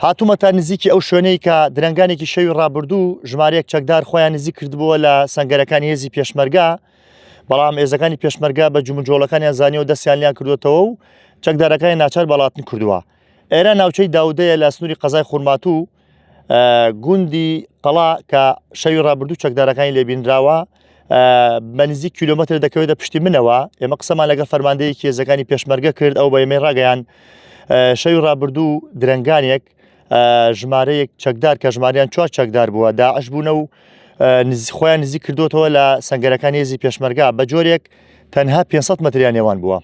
هاتوومەتە نزیکی ئەو شوێنەی کە درەنگانێکی شەوی ڕابردوو ژمارەیەک چەکدار خۆیان نزیک کردبووە لە سەنگەرەکانی هێزی پێشمەرگە، بەڵام هێزەکانی پێشمەرگە بە جموجۆڵەکانیان زانیەوە دەستیان لیان کردوێتەوە و چەکدارەکانی ناچار بەڵاتن کردووە. ئێرە ناوچەی داودەیە لە سنووری قەزای خورماتوو گوندی قەڵا کە شەوی ڕابردوو چەکدارەکانی لێبینراوە بە نزیک کیلۆمەتر دەکەوێتە پشتی منەوە ئێمە قسەمان لەگەڵ فەرماندەیەکی هێزەکانی پێشمەرگە کرد ئەو بە ئێمەی ڕاگەیان شەوی ڕابردوو درەنگانێک ژمارەیەک چەکدار کە ژماریان چوار چەکدار بووە داعش بوونە و خۆیان نزیک کردوتەوە لە سنگەرەکانی هێزی پێشمەرگە بە جۆرێک تەنها 500 متریان نێوان بووە.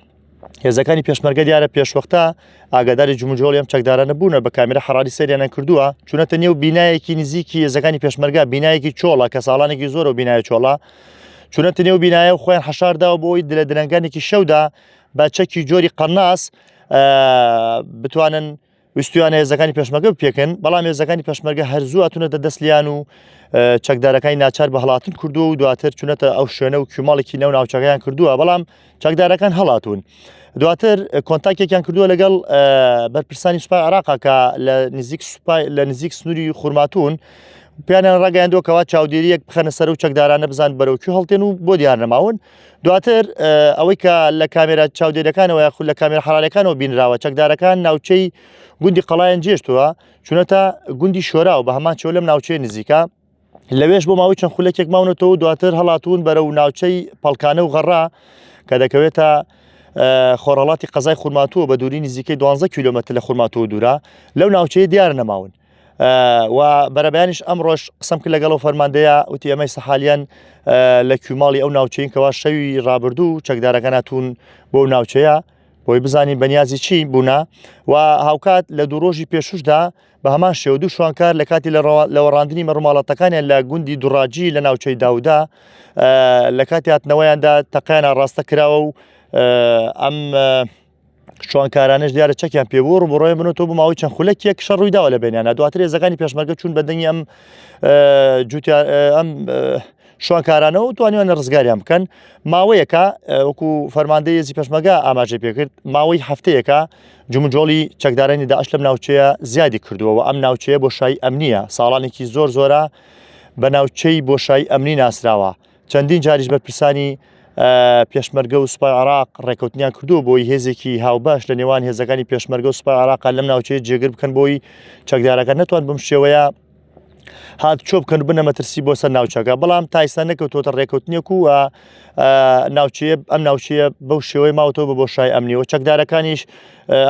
هێزەکانی پێشمەرگە دیارە پێشوەختە ئاگاداری جموجۆڵی ئەم چەکدارانە بوونە بە کامێرە حەراری سەیریانە کردووە چونەتە نێو بینایەکی نزیکی هێزەکانی پێشمەرگە بینایەکی چۆڵە کە ساڵانێکی زۆرە و بینایە چۆڵە چونەتە نێو بینایە و خۆیان حەشارداوە بۆ ئەوی لە درەنگانێکی شەودا بە چەکی جۆری قەناس بتوانن ویستویانە هێزەکانی پێشمەرگە بپێکن، بەڵام هێزەکانی پێشمەرگە هەر زوو هاتوونەتە دەست لیان و چەکدارەکانی ناچار بە هەڵاتن کردووە و دواتر چونەتە ئەو شوێنە و کیوماڵێکی نەو ناوچەکەیان کردووە، بەڵام چەکدارەکان هەڵاتوون. دواتر کۆنتاکێکیان کردووە لەگەڵ بەرپرسانی سوپای عێراق کە لە نزیک سوپای لە نزیک سنووری خورماتوون پیانیان ڕاگەیاندووە کەوا چاودێریەک بخەنە سەر و چەکدارانە بزان بەرەو کوێ هەڵتێن و بۆ دیار نەماون. دواتر ئەوەی کە لە کامێرا چاودێرەکانەوە یاخود لە کامێرا حرارەکانەوە بینراوە چەکدارەکان ناوچەی گوندی قەڵایان جێشتووە چونەتە گوندی شۆراو بە هەمان چۆ لەم ناوچەیە نزیکە لەوێش بۆ ماوەی چەند خولەکێک ماونەتەوە دواتر هەڵاتوون بەرەو ناوچەی پەڵکانە و غەڕا کە دەکەوێتە خۆرهەڵاتی قەزای خورماتووە بە دووری نزیکەی 12 کیلومتر لە خورماتووە دوورە لەو ناوچەیە دیار نەماون. و بەرەبەیانیش ئەمڕۆش قسەم کرد لەگەڵ ئەو فەرماندەیە وتی ئەمەی سەحالیان لە کوماڵی ئەو ناوچەین کەوا شەوی ڕابردوو چەکدارەکان هاتوون بۆ ناوچەیە بۆی بزانین بەنیازی چی بوونە و هاوکات لە دوو ڕۆژی پێشوشدا بە هەمان شێوە دوو شوانکار لە کاتی لەوەڕاندنی مەڕماڵەتەکانیان لە گوندی دوڕاجی لە ناوچەی داودا لە کاتی هاتنەوەیاندا تەقیان ڕاستە کراوە و ئەم شوانکارانەش دیارە چەکیان پێبوو ڕوبڕۆیان بنەوە بۆ ماوەی چەند خولەکێک شەڕ ڕوویداوە لە بینیانە دواتر هێزەکانی پێشمەرگە چوون بە دەنگی ئەم جوتیار ئەم شوانکارانە و توانیوان لە ڕزگاریان بکەن ماوەیەکە وەکو فەرماندەی هێزی پێشمەرگە ئاماژەی پێکرد ماوەی هەفتەیەکە جموجۆڵی چەکدارانی داعش لەم ناوچەیە زیادی کردووە و ئەم ناوچەیە بۆشایی ئەمنیە ساڵانێکی زۆر زۆرە بە ناوچەی بۆشایی ئەمنی ناسراوە چەندین جاریش بەرپرسانی پێشمەرگە و سوپای عراق ڕێکەوتنیان کردووە بۆی هێزێکی هاوبەش لە نێوان هێزەکانی پێشمەرگە و سوپای عراق لەم ناوچەیە جێگر بکەن بۆی چەکدارەکان نەتوان بەم شێوەیە هات چۆ بکەن بنە مەترسی بۆ سەر ناوچەکە بەڵام تایسا نەکەوتوتە ڕێکەوتنێک و ناوچەیە ئەم ناوچەیە بەو شێوەی ماوەتەوە بە بۆشای ئەمنیەوە چەکدارەکانیش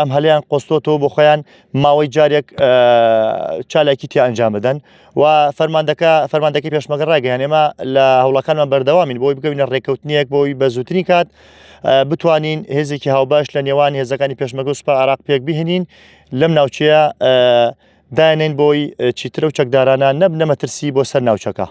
ئەم هەلیان قۆستۆتەوە بۆ خۆیان ماوەی جارێک چالاکی تیا ئەنجام بدەن. و فەرماندەکە فەرماندەکەی پێشمەگە ڕاگەیان ئێمە لە هەوڵەکانمان بەردەوامین بۆی بکەوینە ڕێککەوتنیەک بۆی بە زووترین کات بتوانین هێزێکی هاوبەش لە نێوان هێزەکانی پێشمەگە و سوپا عراق پێک بهێنین لەم ناوچەیە دانێن بۆی چیترە و چەکدارانە نەبنە مەترسی بۆ سەر ناوچەکە.